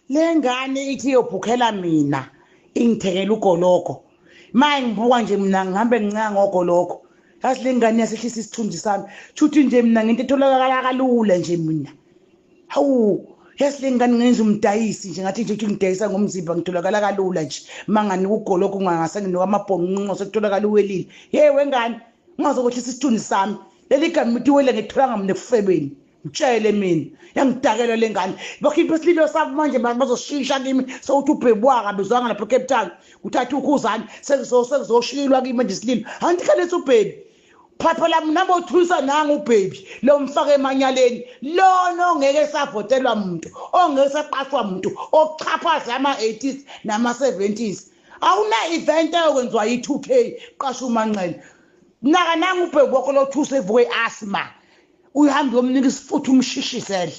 Le ngane ithi iyobhukhela mina, ingithekela ugologo. Ma ngibuka nje mina ngihambe ngincenga ngogologo. Yazi le ngane yasehlisa isithunzi sami. Shuthi nje mina ngento etholakala kalula nje mina. Hawu, yazi le ngane ngenza umdayisi nje, ngathi nje ukuthi ngidayisa ngomzimba, ngitholakala kalula nje. Ma nganika ugologo ngangase nginika amabhonqo, sekutholakala uwelile. Hey wengane, ungazokwehlisa isithunzi sami. Leli gama uthi wele ngitholanga mina ekufebeni. Mtshele mina, yangidakela le ngane. Bakhipha isililo sabo manje, bazoshintsha kimi, sewuthi ubhebwaka bizwanga lapha eCape Town. Kuthatha ukhuzane, sekuzoshilwa kimi manje isililo. Angithi ubhebi. Phapha mina bothulisa nanga ubhebi lo mfake emanyaleni. Lona ongeke savotelwa umuntu, ongeke saqashwa umuntu, ochaphaza ama-80s nama-70s. Awuna event eyokwenziwa yi-2K, qasha uManqele. Naka nanga ubhebi wakho lothuse evuke i-asthma. Uhambe uyomnika isifuthu umshishisele.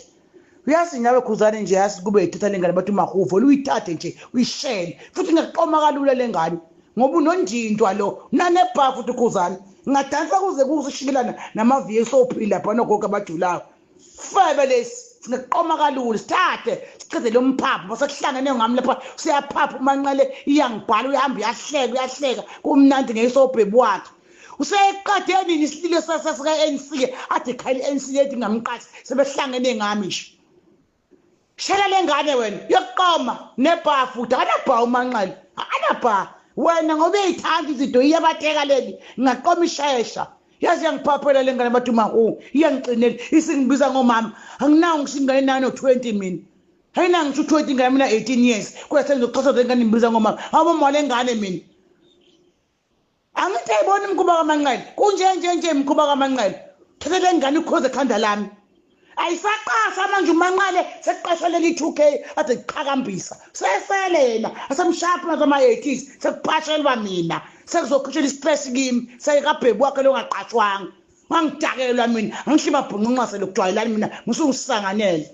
Uyazi nawe Khuzane nje, yazi kube ithatha lengane bathi umahuvo, uyithathe nje uyishele. Futhi ngiyaqoma kalula lengane ngoba unonjintwa lo, unanebha futhi Khuzane. Ngadansa kuze kuzishikilana namaviyo sophila lapha nogogo abajulayo. Febe lesi singaqoma kalula, sithathe sicheze lo mphapho basekuhlangene ngami lapha, siyaphapha uManqele, iyangibhala, uyahamba uyahleka, uyahleka kumnandi ngesobhebu wakhe. Useqede nini isililo saka-ANC, athi khayile i-ANC yethi ngamqathi, sebehlangene ngami nje. Shela le ngane wena, yokuqoma nebha futhi, akanabha uManqele, akanabha. Wena ngoba uyayithanda izinto, iyabateka leli, ngingaqoma ishesha. Yazi iyangiphaphela le ngane bathi umahu, iyangiqinela, isingibiza ngomama. Anginawo ngisho ingane nano 20 mina. Ayina ngisho 20 ingane mina 18 years. Kodwa sengizoxoxa le ngane ngibiza ngomama. Awumama le ngane mina. Angithi ayibona imikhuba kaManqele. Kunje nje nje imikhuba kaManqele. Thatha le ngane ukhoze ekhanda lami. Ayisaqasha manje uManqele, sekuqashwa leli 2K ade kuqhakambisa. Sesele yena, asemshaya phansi ama-80s, sekuphashelwa mina. Sekuzokhishela i-stress kimi, sekabhebu wakhe lo ngaqashwanga. Wangidakelwa mina, angihlima bhunqunqase lokujwayelani mina, ngisuke ngisanganele.